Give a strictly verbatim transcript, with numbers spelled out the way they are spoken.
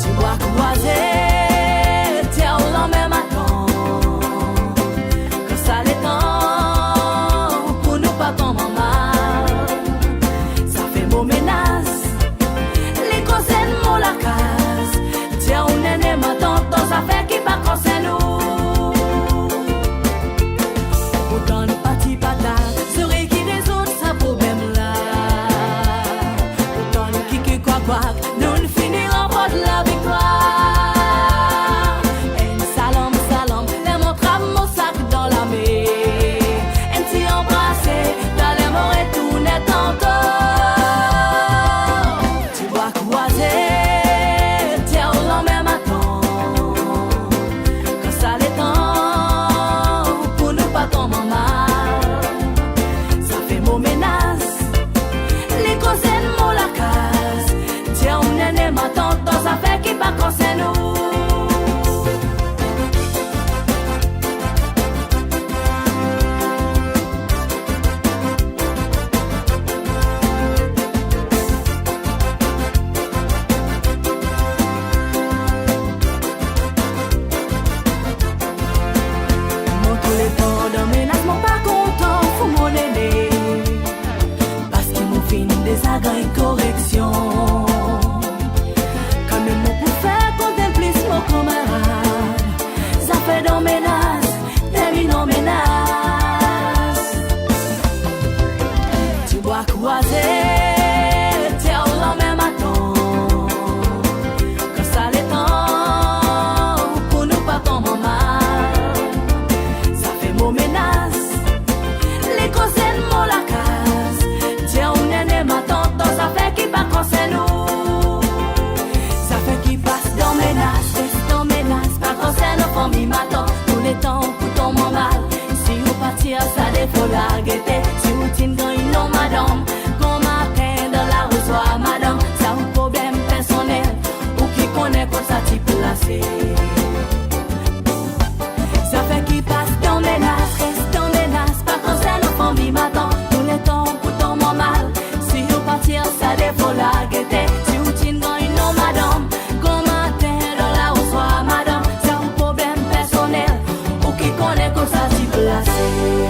Ti bwa krwazé, tèr lanmèr matant. Kan sa lé tan pou nou pa tonm an mal, sa fé mo ménas, li konsèrn mo lakaz. Tèr ou néné matant, dan zafèr ki pa konsèrn ou. Ou tann pati pata, souri ki rézoud sa problèm la. Ou tann kiki kwak kwak, nou fini ranport la viktwar. Èn salam, salam, lèr mon trap mon sak dan la min. Èn ti anbrasé, talèr mon retourné tanto. Ti bwa krwazé, tèr lanmèr matant. Kan sa lé tan pou nou pa tonm an mal, sa fé mo ménas, li konsèrn mo lakaz. Tèr ou néné matant, dan zafèr ki pa konsèrn ou. Mon tou lé tan dan ménas, mon pa kontan fou mon néné. Paske mon fine déza gingn korèksion. Kanmèm mon pou fé kont plis mon kamarad. Zafèr dan ménas, tèrmine an ménas. Ti bwa krwazé, tèr lanmèr matant. Kan sa lé tan pou nou pa tonm an mal, sa fé mo ménas, li konsèrn mo lakaz. Tèr ou néné matant, dan zafèr ki pa konsèrn ou. Zafèr ki pas dan ménas, rès dan ménas, pa konsèrn fanmi matant. Tou lé tan pou tonm an mal, si ou pa tir sa défo la gété. Si ou ti'nn gingn non madanm, gran matin dan la ou swar madanm, sa ou problèm pèrsonèl, ou ki koné kosa ti plasé. Zafèr ki pas dan ménas, rès dan ménas, pa konsèrn fanmi matant. Tou lé tan pou tonm an mal, si ou pa tir sa défo la gété. Si ou ti'nn gingn non madanm, gran matin dan la ou swar madanm, sa ou problèm pèrsonèl, ou ki koné kosa ti plasé.